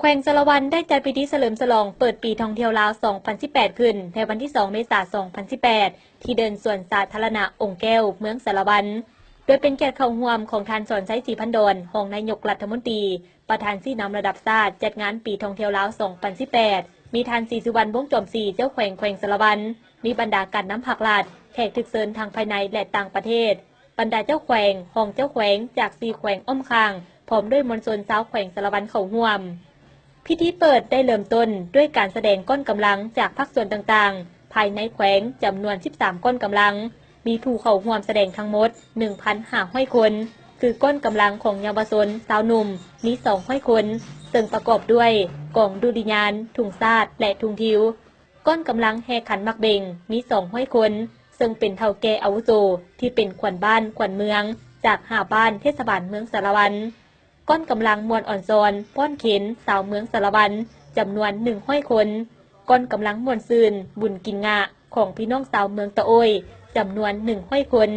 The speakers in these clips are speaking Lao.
ແຂວງສາລະວັນໄດ້ຈັດພິທີສະເຫຼີມສະຫຼອງເປີດປີທ່ອງທ່ຽວລາວສອງພັນສິບແປດຂຶ້ນໃນວັນທີສອງເມສາສອງພັນສິບແປດ ທີ່ເດີ່ນສວນສາທາລະນະອົງແກ້ວ ເມືອງສາລະວັນ ໂດຍເປັນກຽດເຂົ້າຮ່ວມຂອງທ່ານ ສອນໄຊ ສີພັນດອນ ຮອງນາຍົກລັດຖະມົນຕີ ປະທານຊີ້ນຳລະດັບຊາດຈັດງານປີທ່ອງທ່ຽວລາວສອງພັນສິບແປດ, ມີທ່ານ ສີສຸວັນ ວົງຈອມສີ ເຈົ້າແຂວງແຂວງສາລະວັນ, ມີບັນດາການນຳພັກລັດ, ແຂກຖືກເຊີນທັງພາຍໃນ ແລະ ຕ່າງປະເທດ, ບັນດາເຈົ້າແຂວງ, ຮອງເຈົ້າແຂວງຈາກສີ່ແຂວງອ້ອມຂ້າງ ພ້ອມດ້ວຍມວນຊົນຊາວແຂວງສາລະວັນເຂົ້າຮ່ວມ. ພິທີເປີດໄດ້ເລີ່ມຕົ້ນດ້ວຍການສະແດງກ້ອນກຳລັງຈາກພາກສ່ວນຕ່າງໆ ພາຍໃນແຂວງຈຳນວນສິບສາມກ້ອນກຳລັງ, ມີຜູ້ເຂົ້າຮ່ວມສະແດງທັງໝົດໜຶ່ງພັນຫ້າຮ້ອຍຄົນ, ຄືກ້ອນກຳລັງຂອງເຍົາວະຊົນ, ຊາວໜຸ່ມ ມີສອງຮ້ອຍຄົນ, ເຊິ່ງປະກອບດ້ວຍກອງດຸລິຍານ, ທຸງຊາດ ແລະ ທຸງທິວ. ກ້ອນກຳລັງແຫ່ຂັນໝາກເບັງ ມີສອງຮ້ອຍຄົນ, ເຊິ່ງເປັນເຖົ້າແກ່ອາວຸໂສທີ່ເປັນຂວັນບ້ານຂວັນເມືອງ ຈາກຫ້າບ້ານເທດສະບານເມືອງສາລະວັນ. ກ້ອນກຳລັງມ່ວນອອນຊອນ ຟ້ອນເຂັນ ຊາວເມືອງສາລະວັນ ຈຳນວນໜຶ່ງຮ້ອຍຄົນ, ກ້ອນກຳລັງມ່ວນຊື່ນ ບຸນກິນງະ ຂອງພີ່ນ້ອງຊາວເມືອງຕະໂອ້ຍ ຈຳນວນໜຶ່ງຮ້ອຍຄົນ,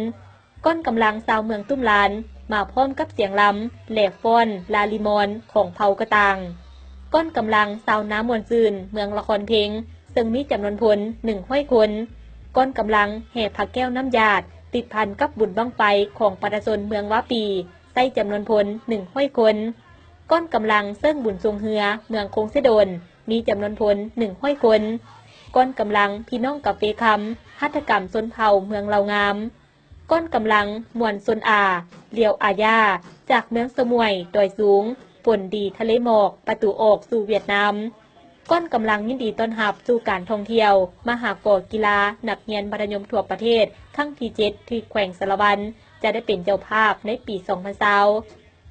ກ້ອນກຳລັງຊາວເມືອງຕຸ້ມລານ ມາພ້ອມກັບສຽງລຳ ແລະ ຟ້ອນລາລີມອນຂອງເຜົ່າກະຕ່າງ, ກ້ອນກຳລັງຊາວນາມ່ວນຊື່ນ ເມືອງລະຄອນເພັງ ເຊິ່ງມີຈຳນວນພົນໜຶ່ງຮ້ອຍຄົນ, ກ້ອນກຳລັງແຫ່ພະແກ້ວນ້ຳຢາດ ຕິດພັນກັບບຸນບັ້ງໄຟຂອງປະຊາຊົນເມືອງວາປີ ໃຊ້ຈຳນວນພົນໜຶ່ງຮ້ອຍຄົນ, ກ້ອນກຳລັງເຊິ່ງບຸນຊ່ວງເຮືອເມືອງຄົງເຊໂດນ ມີຈຳນວນພົນໜຶ່ງຮ້ອຍຄົນ, ກ້ອນກຳລັງພີ່ນ້ອງກາເຟຄຳ ຫັດຖະກຳຊົນເຜົ່າເມືອງເຫຼົ່າງາມ, ກ້ອນກຳລັງມ່ວນຊົນອາ ລຽວອາຢາ ຈາກເມືອງສະໝວຍ ດອຍສູງ ຝົນດີທະເລໝອກ ປະຕູອອກສູ່ຫວຽດນາມ, ກ້ອນກຳລັງຍິນດີຕ້ອນຮັບສູ່ການທ່ອງທ່ຽວ ມະຫາກໍກິລານັກຮຽນມັດທະຍົມທົ່ວປະເທດ ຄັ້ງທີເຈັດ ທີ່ແຂວງສາລະວັນ ຈະໄດ້ເປັນເຈົ້າພາບໃນປີສອງພັນຊາວ,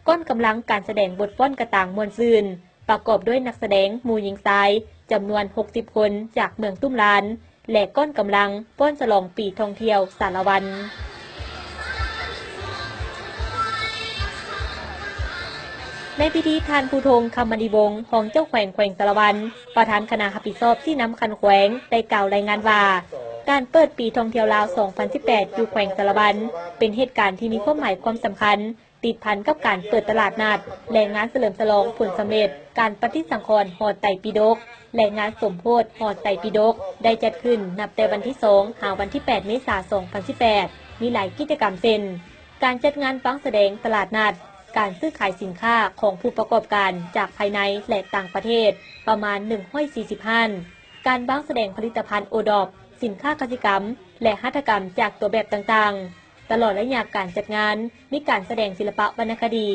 ກ້ອນກຳລັງການສະແດງບົດຟ້ອນກະຕ່າງມ່ວນຊື່ນ ປະກອບດ້ວຍນັກສະແດງໝູ່ຍິງຊາຍຈຳນວນຫົກສິບຄົນຈາກເມືອງຕຸ້ມລານ ແລະ ກ້ອນກຳລັງຟ້ອນສະຫຼອງປີທ່ອງທ່ຽວສາລະວັນ. ໃນພິທີ ທ່ານ ພູທົງ ຄຳມະນີວົງ ຮອງເຈົ້າແຂວງແຂວງສາລະວັນ ປະທານຄະນະຮັບຜິດຊອບຊີ້ນຳຂັ້ນແຂວງ ໄດ້ກ່າວລາຍງານວ່າ ການເປີດປີທ່ອງທ່ຽວລາວສອງພັນສິບແປດ ຢູ່ແຂວງສາລະວັນ ເປັນເຫດການທີ່ມີຄວາມໝາຍຄວາມສຳຄັນ ຕິດພັນກັບການເປີດຕະຫຼາດນັດ ແລະ ງານສະເຫຼີມສະຫຼອງຜົນສຳເລັດການປະຕິສັງຂອນຫໍໄຕປິດົກ ແລະ ງານສົມໂພດຫໍໄຕປິດົກ ໄດ້ຈັດຂຶ້ນນັບແຕ່ວັນທີສອງ ຫາວັນທີແປດ ເມສາ ສອງພັນສິບແປດ ມີຫຼາຍກິດຈະກຳເຊັ່ນ ການຈັດງານວາງສະແດງຕະຫຼາດນັດ, ການຊື້ຂາຍສິນຄ້າຂອງຜູ້ປະກອບການຈາກພາຍໃນ ແລະ ຕ່າງປະເທດປະມານໜຶ່ງຮ້ອຍສີ່ສິບຮ້ານ, ການວາງສະແດງຜະລິດຕະພັນໂອດອບ, ສິນຄ້າກະສິກຳ ແລະ ຫັດຖະກຳຈາກຕົວແບບຕ່າງໆ. ຕະຫຼອດໄລຍະການຈັດງານ ມີການສະແດງສິລະປະວັນນະຄະດີ,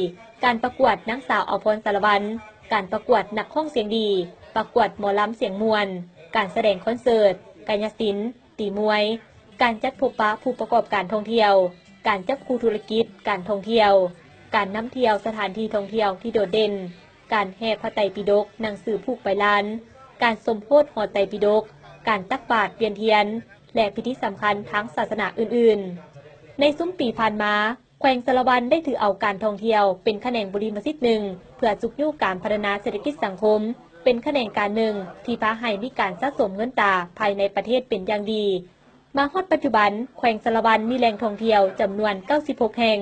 ການປະກວດນາງສາວອາພອນສາລະວັນ, ການປະກວດນັກຮ້ອງສຽງດີ, ປະກວດໝໍລຳສຽງມ່ວນ, ການສະແດງຄອນເສີດ, ກາຍະສິນ, ຕີມວຍ, ການຈັດພົບປະຜູ້ປະກອບການທ່ອງທ່ຽວ, ການຈັບຄູ່ທຸລະກິດການທ່ອງທ່ຽວ, ການນຳທ່ຽວສະຖານທີ່ທ່ອງທ່ຽວທີ່ໂດດເດັ່ນ, ການແຫ່ພະໄຕປິດົກ, ໜັງສືຜູກໃບລານ, ການສົມໂພດຫໍໄຕປິດົກ, ການຕັກບາດ, ວຽນທຽນ ແລະ ພິທີສຳຄັນທາງສາສະໜາອື່ນໆ. ໃນຊຸມປີຜ່ານມາ, ແຂວງສາລະວັນໄດ້ຖືເອົາການທ່ອງທ່ຽວເປັນຂະແໜງບໍລິມະສິດໜຶ່ງ ເພື່ອຊຸກຍູ້ການພັດທະນາເສດຖະກິດສັງຄົມ, ເປັນຂະແໜງການໜຶ່ງທີ່ພາໃຫ້ມີການສະສົມເງິນຕາພາຍໃນປະເທດເປັນຢ່າງດີ. ມາຮອດປັດຈຸບັນ, ແຂວງສາລະວັນມີແຫຼ່ງທ່ອງທ່ຽວຈຳນວນເກົ້າສິບຫົກແຫ່ງ,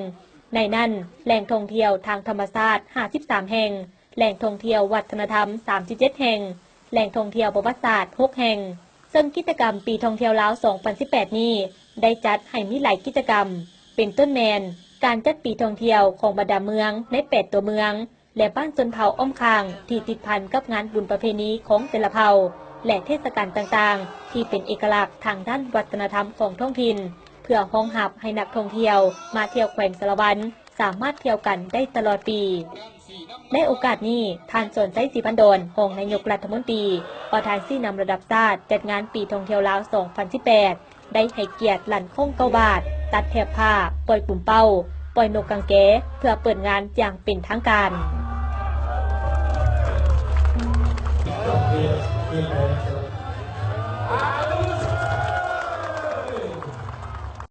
ໃນນັ້ນ ແຫຼ່ງທ່ອງທ່ຽວທາງທຳມະຊາດຫ້າສິບສາມແຫ່ງ, ແຫຼ່ງທ່ອງທ່ຽວວັດທະນະທຳສາມສິບເຈັດແຫ່ງ, ແຫຼ່ງທ່ອງທ່ຽວປະຫວັດສາດຫົກແຫ່ງ, ເຊິ່ງກິດຈະກຳປີທ່ອງທ່ຽວລາວສອງພັນສິບແປດນີ້ ໄດ້ຈັດໃຫ້ມີຫຼາຍກິດຈະກຳ, ເປັນຕົ້ນແມ່ນ ການຈັດປີທ່ອງທ່ຽວຂອງບັນດາເມືອງໃນແປດຕົວເມືອງ ແລະ ບ້ານຊົນເຜົ່າອ້ອມຂ້າງທີ່ຕິດພັນກັບງານບຸນປະເພນີຂອງແຕ່ລະເຜົ່າ ແລະ ເທດສະການຕ່າງໆ ທີ່ເປັນເອກະລັກທາງດ້ານວັດທະນະທຳຂອງທ້ອງຖິ່ນ ເພື່ອຮອງຮັບໃຫ້ນັກທ່ອງທ່ຽວມາທ່ຽວແຂວງສາລະວັນ ສາມາດທ່ຽວກັນໄດ້ຕະຫຼອດປີ. ໃນໂອກາດນີ້, ທ່ານ ສອນໄຊ ສີພັນດອນ ຮອງນາຍົກລັດຖະມົນຕີ ປະທານຊີ້ນຳລະດັບຊາດຈັດງານປີທ່ອງທ່ຽວລາວສອງພັນສິບແປດ ໄດ້ໃຫ້ກຽດລັ່ນຄ້ອງເກົ້າບາດ, ຕັດແຖບຜ້າ, ປ່ອຍປຸມເປົ້າ, ປ່ອຍນົກກາງແກ ເພື່ອເປີດງານຢ່າງເປັນທາງການ.